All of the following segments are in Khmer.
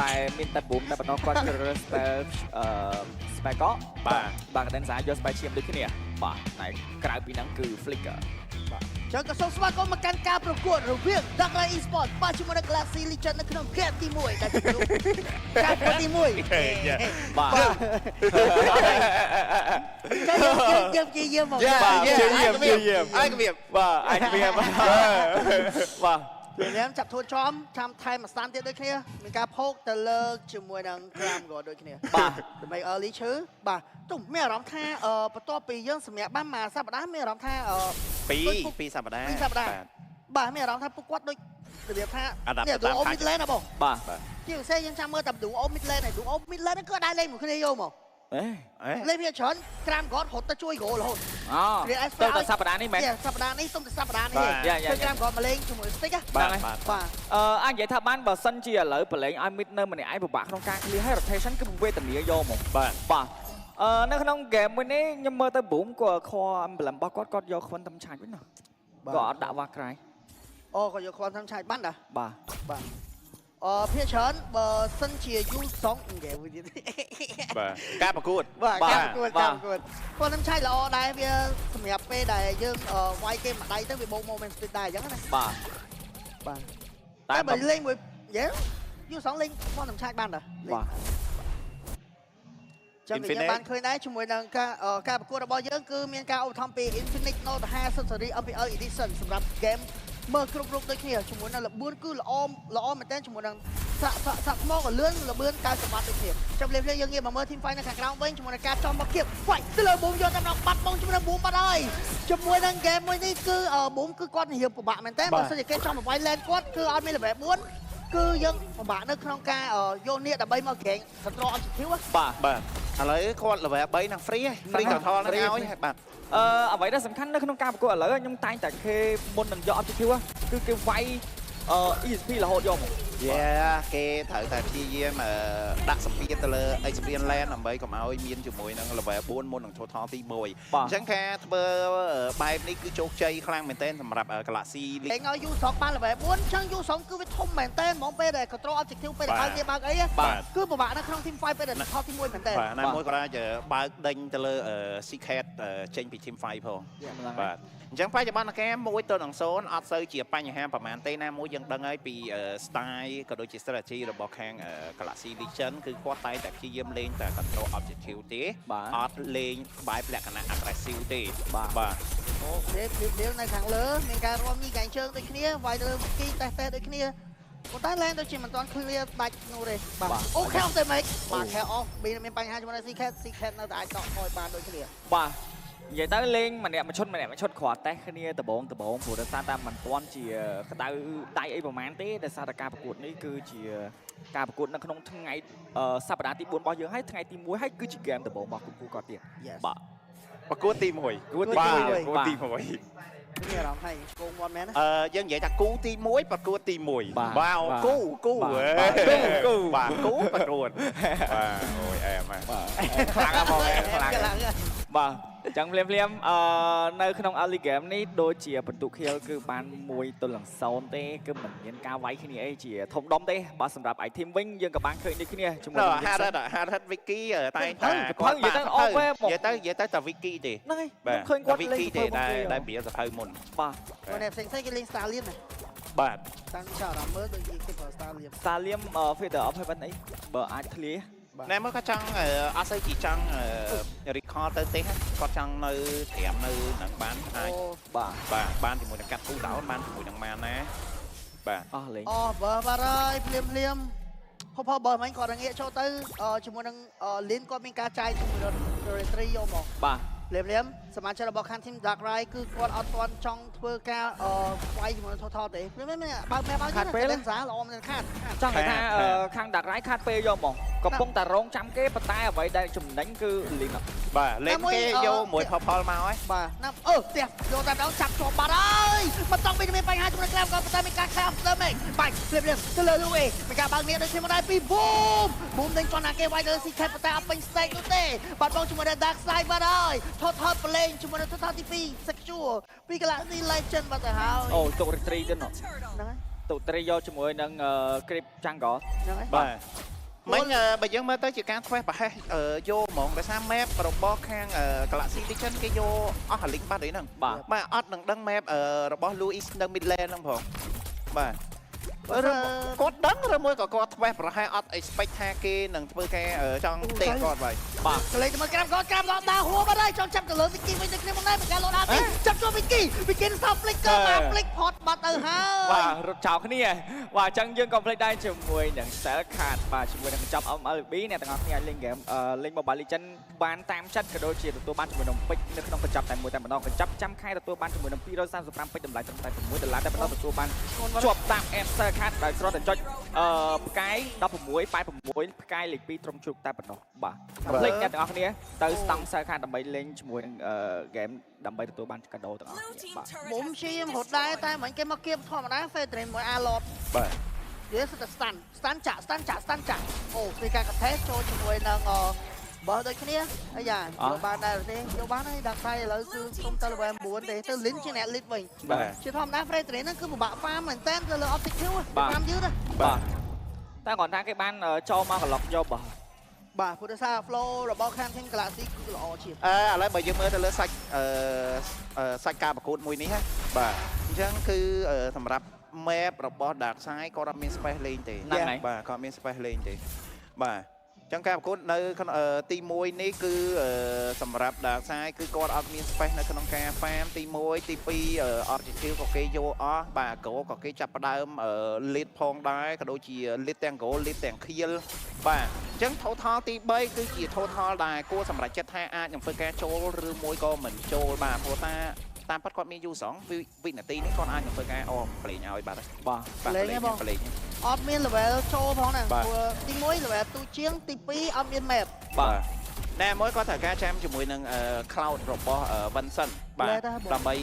តែមានតែ boom តែប៉ុណ្ណោះគាត់ជ្រើសរើស spell spell ក បាទ បាទកដិនសាយក spell ឈាមដូចគ្នាបាទតែក្រៅពីហ្នឹងគឺ flicker។ ចឹងក៏សូមស្វាគមន៍មកកាន់ការប្រកួតរវាង Duck Rice Esports បាទជាមួយនឹង Galaxy Legend នៅក្នុងហ្គេមទី1ដែលជាការប្រកួតទី1 បាទ ចឹងយើងយើងព្យាយាមមក យ៉ា បាទព្យាយាមព្យាយាម អាយគៀប បាទអាចវាបាទបាទ ព្យាយាមចាប់ធួចំចាំថែមមួយស្តានទៀតដូចគ្នាមានការផោកទៅលើជាមួយនឹង Gram ក៏ដូចគ្នា បាទ ដើម្បី early ឈឺបាទទុំមានអារម្មណ៍ថាបន្ទាប់ពីយើងសម្រាប់បានមួយសប្តាហ៍មានអារម្មណ៍ថា ពីរពីរសប្តាហ៍ ពីរសប្តាហ៍ បាទ បាទមានអារម្មណ៍ថាពួកគាត់ដូចរបៀបថា Adapt នេះ ទៅតាម duo mid lane ណាបង បាទ ជាពិសេសយើងចាំមើលតែ duo mid lane ហើយ duo mid lane ហ្នឹងគឺអត់ដែរលេងមួយគ្នាយកមក អេ អេ លេងវាច្រើនក្រាមគាត់រត់ទៅជួយ goal រហូត អូទៅតែសប្តាហ៍នេះមែន នេះសប្តាហ៍នេះសុំតែសប្តាហ៍នេះ យ៉ាយ៉ា ឃើញក្រាមគាត់មកលេងជាមួយ stick ហ៎ បាទ ហ្នឹងហើយ បាទ បាទ អាចនិយាយថាបានបើសិនជាឥឡូវប្រឡែងឲ្យ mid នៅម្នាក់ឯងពិបាកក្នុងការ clear ហើយ rotation គឺវេទនាយកហ្មង បាទ បាទនៅក្នុង game មួយនេះខ្ញុំមើលទៅ boom ក៏ខ emblem របស់គាត់គាត់យក quantum charge វិញណាគាត់អត់ដាក់ warcry។ អូក៏យក quantum charge បានដែរ បាទ បាទអភាគច្រើនបើសិនជាយូសងហ្គេមមួយទៀត បាទការប្រកួត បាទ បាទ ការប្រកួត បាទ ការប្រកួត quantum charge ល្អដែរវាសម្រាប់ពេលដែលយើងវាយគេមួយដៃទៅវាបូក movement speed ដែរអញ្ចឹងណា បាទ បាទ តែ តែបើលេងមួយយេយូសងលេង quantum charge បានដែរលេង បាទ ចឹងក៏យើងបានឃើញដែរជាមួយនឹងការប្រកួតរបស់យើងគឺមានការឧបត្ថម្ភពី Infinix Note 50 Series MPL Edition សម្រាប់ game មើលគ្រប់រូបដូចគ្នាជាមួយនឹងល្បឿនគឺល្អល្អមែនទែនជាមួយនឹងសាក់សាក់សាក់ថ្មក៏លឿនល្បឿន90វ៉ាត់ដូចគ្នាចាំលេងយើងងាកមកមើល team fight នៅខាងក្រោមវិញជាមួយនឹងការចំមកគៀប fight ទៅលើ boom យកតែម្ដងបាត់បងជាមួយនឹង boom បាត់ហើយជាមួយនឹង game មួយនេះគឺ boom គឺគាត់រៀងពិបាកមែនទែនបើសិនជាគេចំមកវាយ lane គាត់គឺអត់មាន level 4គឺយើងពិបាកនៅក្នុងការយកនាគដើម្បីមកក្រែង control objective បាទ បាទឥឡូវគាត់ level 3នឹង free ហើយ free កថលនឹងឲ្យហើយបាទ អ្វីដែលសំខាន់នៅក្នុងការប្រកួតឥឡូវខ្ញុំតែងតែគេមុននឹងយក objective គឺគេវាយESP រហូតយកមក។ យ៉ាគេត្រូវតែព្យាយាមដាក់សម្ពាធទៅលើ experience lane ដើម្បីកុំឲ្យមានជាមួយនឹង level 4មុននឹង turtle ទី1 បាទ អញ្ចឹងការធ្វើបែបនេះគឺជោគជ័យខ្លាំងមែនទែនសម្រាប់ Galaxy លេងឲ្យយូសងបាន level 4អញ្ចឹងយូសងគឺវាធំមែនតើហ្មងពេលដែល control objective ពេលដែលបើកវាបើកអី បាទ គឺពិបាកនៅក្នុង team fight ពេលដែលថតទី1មែនតើ បាទណាមួយក៏អាចបើកដេញទៅលើ Secret ចេញពី team fight ផងបាទអញ្ចឹងបច្ចុប្បន្នការ1-0អត់សូវជាបញ្ហាប្រហែលទេណាមួយយើងដឹងហើយពី style ក៏ដូចជា strategy របស់ខាង Galaxy Legend គឺគាត់តែងតែព្យាយាមលេងតែ control objective ទេ បាទ អត់លេងបែបលក្ខណៈ aggressive ទេ បាទ បាទ អូខេភ្លាមៗនៅខាងលើមានការរាំញីកែងជើងដូចគ្នាវាយទៅលើគីតេសតេសដូចគ្នាប៉ុន្តែ lane ដូចជាមិនទាន់ clear ដាច់នោះទេបាទអូខេអស់ទៅម៉េចបាទ chaos off មានបញ្ហាជាមួយនឹង CK CK នៅតែអាចដកថយបានដូចគ្នា បាទនិយាយទៅលេងម្នាក់មួយឈុតម្នាក់មួយឈុតគ្រាន់តែគ្នាដបងដបងព្រោះដោយសារតែមិនទាន់ជាក្តៅដៃអីប្រហែលទេដោយសារតែការប្រកួតនេះគឺជាការប្រកួតនៅក្នុងថ្ងៃសប្តាហ៍ទី4របស់យើងហើយថ្ងៃទី1ហើយគឺជាហ្គេមដំបូងរបស់គូគាត់ទៀត Yes បាទ ប្រកួតទី1 ប្រកួតទី បាទ មួយ ប្រកួតទី1 មានអារម្មណ៍ថាគងមាត់មែនណា យើងនិយាយថាគូទី1ប្រកួតទី1 បាទ បាទ បាទ គូគូ បាទ ហេ គូគូ បាទគូប្រកួតបាទអូយអែមហ่ะ បាទខ្លាំងណាស់បងខ្លាំង ខ្លាំងណាស់ បាទអញ្ចឹងភ្លាមភ្លាមៗនៅក្នុង early game នេះដូចជាបន្ទុកខៀលគឺបាន1-0ទេគឺមិនមានការវាយគ្នាអីជាធំដុំទេបាទសម្រាប់ item វិញយើងក៏បានឃើញដូចគ្នាជាមួយនឹង ហារ៉ាត់ហារ៉ាត់វិគីតែងតែ ភៅនិយាយទៅអូវេហ្មង និយាយទៅនិយាយទៅតែវិគីទេ ហ្នឹងហើយ បាទ ខ្ញុំឃើញគាត់ វិ លេង គីទេដែល សភៅរបស់គេ ដែលបៀសភៅមុន បាទ គាត់ផ្សេងផ្សេងគេលេង Stallion ណា បាទ តាំងចោលអាមើលដូចជាគេប្រើ Stallion សាលៀម Feather of Heaven អីបើអាច clear ណែមើលគាត់ចង់អត់សូវជាចង់ recall ទៅទេគាត់ចង់នៅត្រាំនៅនឹងបានអាច អូ បាទ បាទបានជាមួយនឹងកាត់ cool down បានជាមួយនឹង mana បាទ អស់លេង អូបើបាទហើយភ្លាមភ្លាមហូបបើមិញគាត់ងាកចូលទៅជាមួយនឹងលីនគាត់មានការចាយជាមួយនឹង territory យកមក បាទ ភ្លាមភ្លាមសមាជិករបស់ខាង team Duck Rice គឺគាត់អត់ទាន់ចង់ធ្វើការវាយជាមួយនឹង turtle ទេភ្លាមៗបើក map ឲ្យទៀតសាល្អមែនខាតខាត ចង់និយាយថាខាង Duck Rice ខាតពេលយកហ្មងកំពុងតែរងចាំគេប៉ុន្តែអ្វីដែលចំណេញគឺលីន បាទលេងគេយកមួយ purple មកហើយ បាទណាអូផ្ទះយកតែម្ដងចាប់ជាប់បាត់ហើយមិនต้องមានបញ្ហាជាមួយក្រាមក៏ប៉ុន្តែមានការខាប់ទៅមេបាច់ភ្លាមភ្លាមទៅលើលូអេមានការបើកនេះដូចគ្នាមកដែរពី boom boom ដេញចន់ណាគេវាយទៅលើ CK ប៉ុន្តែអត់ពេញ stake នោះទេបាត់បងជាមួយនឹង Dark Side បាត់ហើយថតថតប្រឡែងជាមួយនឹងថតថតទី2 Secure ពី Galaxy Legend បាត់ទៅហើយ អូទុក retreat ទៅនោះ ហ្នឹងហើយ ទុកត្រីយកជាមួយនឹង Creep Jungle ហ្នឹងហើយ បាទ មិញបើយើងមើលទៅជាការធ្វេសប្រហែសយកហ្មងដោយសារ map របស់ខាង Galaxy Legend គេយកអស់អាលីងបាត់អីហ្នឹង។ បាទ បាទអត់នឹងដឹង map របស់ Louis នៅ mid lane ហ្នឹងផងបាទឬគាត់ដឹងឬមួយក៏គាត់ធ្វេសប្រហែសអត់ expect ថាគេនឹងធ្វើការចង់ទេគាត់បាទ។ បាទ កលេចទៅមកក្រាំកក្រាំដល់ដើរហួបាត់ហើយចង់ចាប់ទៅលើវិគីវិញដូចគ្នាមកដែរមានការលោតអាទីចាប់ចូលវិគីវិគីសោ flicker មក flick ផតបាត់ទៅហើយ។ បាទរត់ចោលគ្នាបាទអញ្ចឹងយើងកុំភ្លេចដែរជាមួយនឹង Cell Card បាទជាមួយនឹងកញ្ចប់ MLB អ្នកទាំងអស់គ្នាអាចលេងហ្គេមលេង Mobile Legends បានតាមចិត្តក៏ដូចជាទទួលបានជាមួយនឹងពេជ្រនៅក្នុងកញ្ចប់តែមួយតែម្ដងកញ្ចប់ចាំខែទទួលបានជាមួយនឹង235ពេជ្រតម្លៃត្រឹមតែ6ដុល្លារតែប៉ុណ្ណោះទទួលបានជាប់តាម app Cell Card ដោយគ្រាន់តែចុចផ្កាយ1686ផ្កាយលេខ2ត្រង់ជ្រូកតែប៉ុណ្ណោះបាទកុំភ្លេចអ្នកទាំងអស់គ្នាទៅស្តង់ Cell Card ដើម្បីលេងជាមួយនឹងហ្គេមដើម្បីទទួលបានកាដូទាំងអស់គ្នាបាទ មុំព្យាយាមរត់ដែរតែមិញគេមកគៀបធម្មតា Fedrin មួយអាឡត បាទ និយាយសិតតែ stun stun ចាក់ stun ចាក់ stun ចាក់អូពីការកថេចូលជាមួយនឹងអបើដូចគ្នាអាយ៉ាយកបានដែរទេយកបានហើយដាក់ដៃឥឡូវគឺសុំទៅ level 9ទេទៅលិនជាអ្នក lead វិញ។ បាទ ជាធម្មតា Fredrin ហ្នឹងគឺពិបាក farm មែនតើទៅលើ objective farm យឺតណា។ បាទតែគាត់ថាគេបានចូលមកក្លុកយកបាទ។ បាទព្រោះដោយសារ flow របស់ខាង Team Galaxy គឺល្អជាង។ អឺឥឡូវបើយើងមើលទៅលើសាច់អឺអឺសាច់ការប្រកួតមួយនេះណាបាទអញ្ចឹងគឺសម្រាប់ map របស់ Dark Side គាត់អត់មាន space លេងទេ។ ហ្នឹងហើយ។ បាទគាត់អត់មាន space លេងទេបាទអញ្ចឹងការប្រកួតនៅក្នុងទី1នេះគឺសម្រាប់ Dark Side គឺគាត់អត់មាន space នៅក្នុងការ farm ទី1ទី2objective ក៏គេយកអស់បាទ gold ក៏គេចាប់ផ្ដើមlead ផងដែរក៏ដូចជា lead ទាំង gold lead ទាំង kill បាទអញ្ចឹង total ទី3គឺជា total ដែលគួរសម្រេចចិត្តថាអាចនឹងធ្វើការចូលឬមួយក៏មិនចូលបាទព្រោះតាតាមពិតគាត់មានយូរសងវិនាទីនេះគាត់អាចនឹងធ្វើការអមប្លេងឲ្យបាទ។ បាទ បាទ លេងហ៎បង ប្លេង អត់មាន level ចូលផងណា បាទ ព្រោះទី1 level ទូជាងទី2អត់មាន map។ បាទ ណែមួយគាត់ត្រូវការចាំជាមួយនឹង Claude របស់ Vincent បាទ លែដែរបង ដើម្បី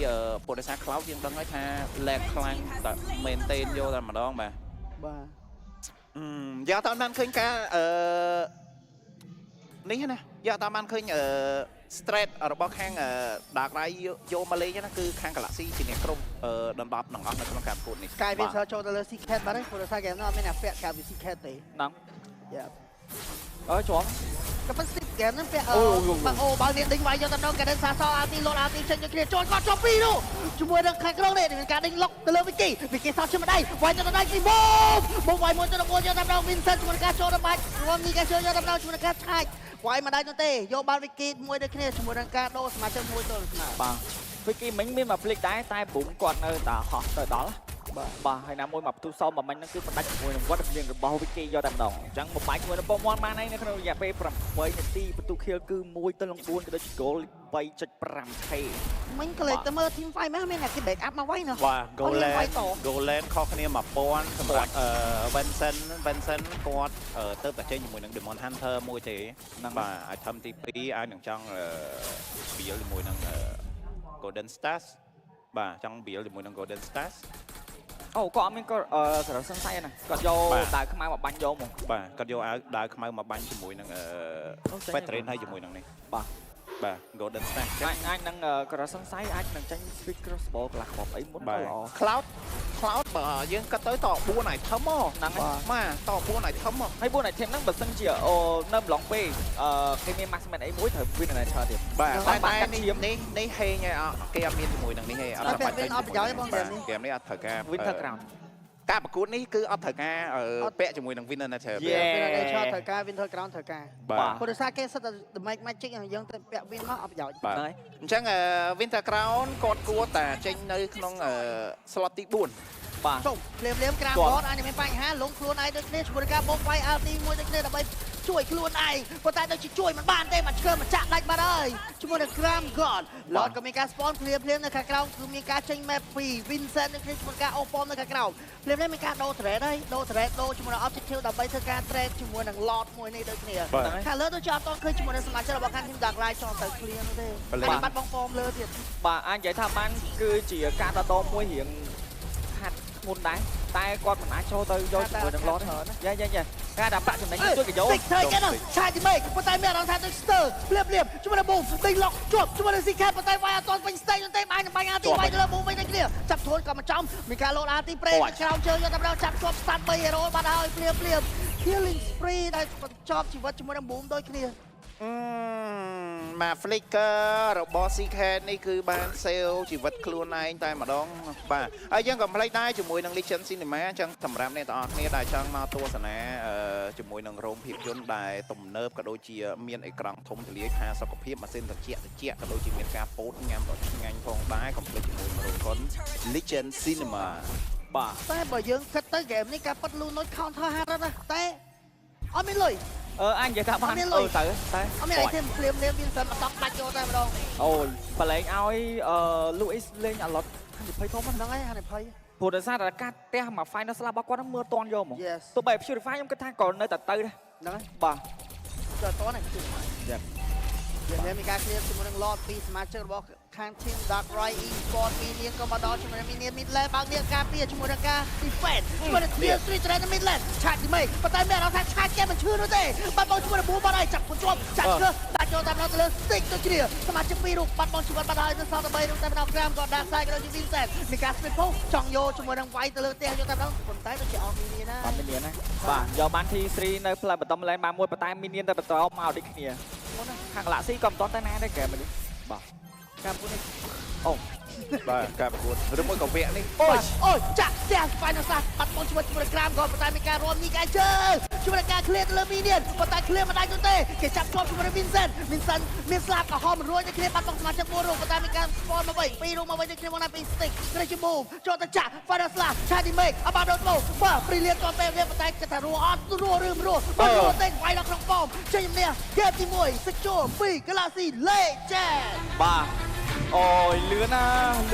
ពុទ្ធសា Claude យើងដឹងហើយថា lag ខ្លាំងតែ maintain យកតែម្ដងបាទ។ បាទ។ អឺយកអត់បានឃើញការនេះណាយកអត់បានឃើញstrat របស់ខាង Dark Rai យកមកលេងណាគឺខាង Galaxy ជាអ្នកគ្រប់ដណ្ដប់នឹងអស់នៅក្នុងការប្រកួតនេះ។ Sky Vision ចូលទៅលើ Secret បាត់ហើយព្រោះដោយសារ game នោះអត់មានអ្នកពាក់ក្រៅពី Secret ទេ។ ហ្នឹង។ យ៉ា អើជាប់ ក៏ប៉ុន្តែ Steve game ហ្នឹងពាក់ អូអូ បាទអូបើនេះដេញវាយយកទៅដល់កាដិនសាសអាទីលោតអាទីចេញដូចគ្នាចូលគាត់ជាប់ពីរនោះជាមួយនឹងខាងក្នុងនេះមានការដេញលុកទៅលើវិគីវិគីសោះជាម្ដាយវាយទៅដល់ដៃទីបូមបូមវាយមួយទៅដល់មួយយកតាមដល់ Vincent ជាមួយនឹងការចូលដល់បាច់រួមនេះការចូលយកតាមដល់ជាមួយនឹងការឆាច់វាយម្ដាយនោះទេយកបានវិគីមួយដូចគ្នាជាមួយនឹងការដូរសមាជិកមួយទៅស្មើ។ បាទវិគីមិញមានមកភ្លេចដែរតែបុំគាត់នៅតែហោះទៅដល់ បាទ។ បាទហើយណាមួយមកផ្ទុះសមមកមិញហ្នឹងគឺផ្ដាច់ជាមួយនឹងវត្តមានរបស់វិគីយកតែម្ដងអញ្ចឹងបំបាយជាមួយនឹងប៉ុមបានហើយនៅក្នុងរយៈពេល8នាទីបន្ទុកខៀលគឺ1ទៅនឹង4ក៏ដូចជា goal 3.5K។ មិញក៏លេចទៅមើល team fight មែនមានអ្នកគេ back up មកໄວណោះ។ បាទ អត់មានវាយត Golan ខុសគ្នា1000សម្រាប់Vincent Vincent គាត់ទៅតែចេញជាមួយនឹង Demon Hunter មួយទេ ហ្នឹង។ បាទ item ទី2អាចនឹងចង់build ជាមួយនឹងGolden Stars បាទចង់ build ជាមួយនឹង Golden Stars។ អូគាត់អត់មានគាត់អឺសារសង្ស័យណាគាត់យក បាទ ដាវខ្មៅមកបាញ់យកមក បាទគាត់យកអាវដាវខ្មៅមកបាញ់ជាមួយនឹងអូចេញ Veteran ហើយជាមួយនឹងនេះ បាទ បាទ Golden Stars អាចអាចនឹងក្រសង្ស័យអាចនឹងចាញ់ Speed Crossbow កន្លះគ្រាប់អីមុន បាទ ក៏ល្អ។ Claude Claude បើយើងគិតទៅត4 item ហ៎។ ហ្នឹងហើយ។ បាទត4 item ហ៎។ ហើយ4 item ហ្នឹងបើសិនជាអូនៅម្លងពេលគេមាន marksman អីមួយត្រូវ win nature ទៀត។ បាទ តែ តែតែ បានកាត់ឈាម នេះនេះនេះហេងហើយអត់គេអត់មានជាមួយនឹងនេះទេអត់ តែ ចាំបាច់ ពាក់អត់ប្រយោជន៍ទេបងហ្គេមនេះ ហ្គេមនេះអត់ត្រូវការ Winter Crown ការប្រកួតនេះគឺអត់ត្រូវការពាក់ជាមួយនឹង Winner Nature។ Yeah. Winter Nature ត្រូវការ Winter Crown ត្រូវការ បាទ។ ព្រោះដោយសារគេសិតតែ damage magic យើងទៅពាក់ win មកអត់ប្រយោជន៍។ បាទ ហ្នឹងហើយ។ អញ្ចឹងWinter Crown គាត់គួរតែចេញនៅក្នុងslot ទី4 បាទ។ ចុំភ្លាមភ្លាមក្រាម គាត់ បតអាចនឹងមានបញ្ហាលងខ្លួនឯងដូចគ្នាជាមួយនឹងការបោកវាយ LT មួយដូចគ្នាដើម្បីជួយខ្លួនឯងប៉ុន្តែដូចជាជួយមិនបានទេមកឆ្កើមកចាក់ដាច់បាត់ហើយជាមួយនឹង Gram God Lord ក៏មានការ spawn ភ្លាមភ្លាមនៅខាងក្រោមគឺមានការចេញ map ពី Vincent ដូចគ្នាជាមួយនឹងការអូសប៉មនៅខាងក្រោមភ្លាមភ្លាមមានការដូរ trade ហើយដូរ trade ដូរជាមួយនឹង objective ដើម្បីធ្វើការ trade ជាមួយនឹង Lord មួយនេះដូចគ្នា។ បាទ។ ខាងលើដូចជាអត់ទាន់ឃើញជាមួយនឹងសមាជិករបស់ខាង team Dark Light ចង់ទៅ clear នោះទេ បាទ ហើយបាត់បងប៉មលើទៀត។ បាទអាចនិយាយថាបានគឺជាការដដមួយរៀងខាត់ធ្ងន់ដែរតែគាត់មិនអាចចូលទៅយកជាមួយនឹង Lord យ៉ាយ៉ាយ៉ាការដាក់ប្រាក់ចំណេញជួយកយោ តិចធ្វើគេនោះឆាយទីមេប៉ុន្តែមានអារម្មណ៍ថាដូចស្ទើភ្លាមភ្លាមជាមួយនឹងប៊ូដេញឡុកជាប់ជាមួយនឹងស៊ីខេតប៉ុន្តែវាយអត់ទាន់ពេញស្តេកនោះទេបាញ់បាញ់អាទីវាយទៅលើប៊ូវិញដូចគ្នាចាប់ធួនក៏មកចំមានការលោតអាទីប្រេក្រោមជើងយកតែម្ដងចាប់ជាប់ស្តាត់3 hero បាត់ហើយភ្លាមភ្លាម Killing Spree ដែលបញ្ចប់ជីវិតជាមួយនឹង Boom ដូចគ្នា។ អឺមក flicker របស់ CK នេះគឺបាន save ជីវិតខ្លួនឯងតែម្ដងបាទហើយយើងក៏មិនភ្លេចដែរជាមួយនឹង Legend Cinema អញ្ចឹងសម្រាប់អ្នកទាំងអស់គ្នាដែលចង់មកទស្សនាជាមួយនឹងរោងភាពយន្តដែលទំនើបក៏ដូចជាមានអេក្រង់ធំទូលាយផាសុខភាពម៉ាស៊ីនត្រជាក់ត្រជាក់ក៏ដូចជាមានការពោតញ៉ាំដ៏ឆ្ងាញ់ផងដែរកុំភ្លេចជាមួយនឹងរោងកុន Legend Cinema។ បាទ។ តែបើយើងគិតទៅហ្គេមនេះការប៉ັດ Lunox counter ហាត់ណាតែអត់មានលុយ។ អឺអញនិយាយថាបាន អត់មានលុយ។ អឺទៅតែ អត់មាន item ភ្លាមភ្លាម Vincent មកតក់បាច់យកតែម្ដង។ អូយបលែងឲ្យអឺ Louis លេងអាឡុតហានិភ័យធំណាស់ ហ្នឹងហើយហានិភ័យ។ ព្រោះដោយសារតែការផ្ទះមក final slap របស់គាត់ហ្នឹងមើលតន់យកហ្មង Yes. ទោះបី Purify ខ្ញុំគិតថាក៏នៅតែទៅដែរ ហ្នឹងហើយ។ បាទ។ ចុះតនេះគឺ យ៉ាប់ យើងមានការ clear ជាមួយនឹង Lord ពីសមាជិករបស់ខាង team Dark Right Esport Minion ក៏មកដល់ជាមួយនឹង Minion mid lane បើកនេះការពារជាមួយនឹងការ defense ជាមួយនឹង clear street train mid lane ឆាតទីមេប៉ុន្តែមានអារម្មណ៍ថាឆាតគេមិនឈឺនោះទេបាត់បង់ជាមួយនឹងប៊ូបាត់ហើយចាប់ជាប់ចាក់ឈើដាច់ចូលតាមដល់ទៅលើ stick ដូចគ្នាសមាជិកពីររូបបាត់បង់ជីវិតបាត់ហើយទៅសល់តែ3រូបតែម្ដងក្រាមក៏ដាក់សាយក៏ដូចជា Vincent មានការ split push ចង់យកជាមួយនឹងវាយទៅលើផ្ទះយកតាមដល់ប៉ុន្តែដូចជាអស់ Minion ណា។ បាន Minion ណាបាទយកបាន T3 នៅផ្លូវបន្ត lane បានមួយប៉ុន្តែ Minion តែបន្តមកដូចគ្នា មុនណា ខាង Galaxy ក៏មិនទាន់ទៅណាដែរហ្គេមនេះបាទ ការពុននេះ អូ បាទការប្រកួតឬមួយក៏វគ្គនេះ អូយអូយចាក់ផ្ទះ Final Slash បាត់បង់ជីវិតជាមួយនឹងក្រាមក៏ប៉ុន្តែមានការរួមនេះកែជើជាមួយនឹងការ clear ទៅលើ Minion ប៉ុន្តែ clear មិនដាច់នោះទេគេចាប់ជាប់ជាមួយនឹង Vincent Vincent មានស្លាប់ក្រហមមិនរួចតែ clear បាត់បង់សមាជិកមួយរូបប៉ុន្តែមានការ spawn មកវិញពីររូបមកវិញដូចគ្នាមកណាពី stick ក្រេជា move ចូលទៅចាក់ Final Slash ឆាឌីមេកអបាដូតមកបាទ Brilliant តពេលវាប៉ុន្តែគិតថារੂអត់រੂឬមិនរੂបើរੂទេវាយដល់ក្នុងប៉មចេញជំនះហ្គេមទី1 Secure 2 Galaxy Legend បាទអូយលឿនណាលឿន។